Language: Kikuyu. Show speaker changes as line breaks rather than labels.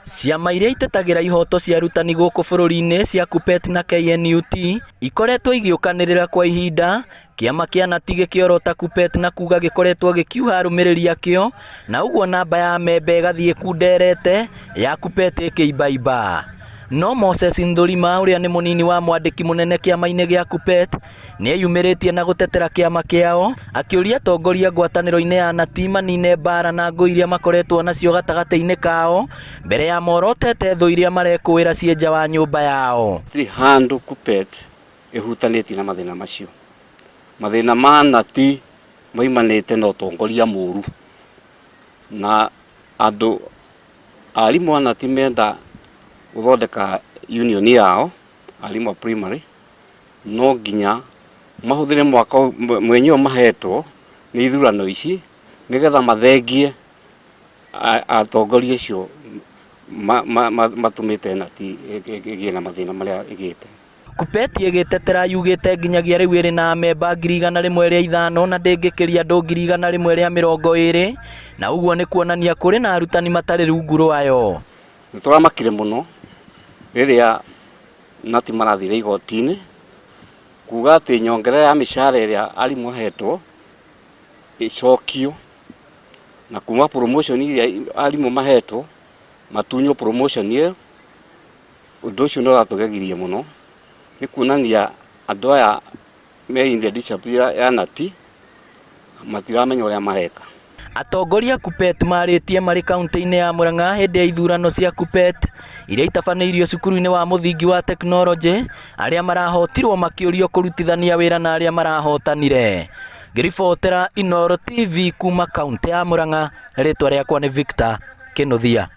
Ciama iria itetagĩra ihoto cia arutani gũkũ bũrũri-inĩ cia KUPPET na KNUT ikoretwo igĩũkanĩrĩra kwa ihinda, kĩama kĩa Knut gĩkĩorota KUPPET na kuga gĩkoretwo gĩkiuha arũmĩrĩri akĩo na ũguo namba ya amemba ĩgathiĩ ĩkunderete ya KUPPET ĩkĩimbaimba. No Moses Nthũrima ũrĩa nĩ mũnini wa mwandĩki mũnene kĩama-inĩ gĩa KUPPET nĩeyumĩrĩtie na gũtetera kĩama kĩao akĩũria atongoria ngwatanĩro-inĩ ya Knut manine mbara na ngũ iria makoretwo nacio gatagatĩ-inĩ kao mbere ya morotete thũ iria marekũĩra ciĩ nja wa nyũmba yao.
Hatirĩ handũ KUPPET ĩhutanĩtie na mathĩna macio. Mathĩna ma Knut maumanĩte na ũtongoria mũru na andũ arimũ a Knut menda gũthondeka union yao arimũ a primary no nginya mahũthĩre mwaka mwenye ũyũ mahetwo nĩ ithurano ici nĩgetha mathengie atongoria acio matũmĩte Knut ĩgĩe na mathĩna marĩa ĩgĩte.
KUPPET ĩgĩtetera yugĩte nginyagia rĩu ĩrĩ na amemba 105,000 na ndĩngĩkĩria andũ 120,000 na ũguo nĩ kuonania kũrĩ na arutani matarĩ rungu rwayo.
Nĩ tũramakire mũno rĩrĩa Knut marathire igoti-inĩ kuga atĩ nyongerera ya mĩcara ĩrĩa arimũ mahetwo ĩcokio na kuma promotion iria arimũ mahetwo matunywo promotion ĩyo. Ũndũ ũcio nĩ ũratũgegirie mũno nĩ kuonania andũ aya me in the leadership ya Knut matiramenya ũrĩa mareka.
Atongoria a KUPPET marĩtie marĩ kaunti-inĩ ya Murang'a hĩndĩ ya ithurano cia KUPPET iria itabanĩirio cukuru-inĩ wa mũthingi wa tekinoronjĩ arĩa marahotirwo makĩũrio kũrutithania wĩra na arĩa marahotanire. Ngĩribotera Inooro TV kuma kaunti ya Murang'a, rĩtwa rĩakwa nĩ Victor Kĩnuthia.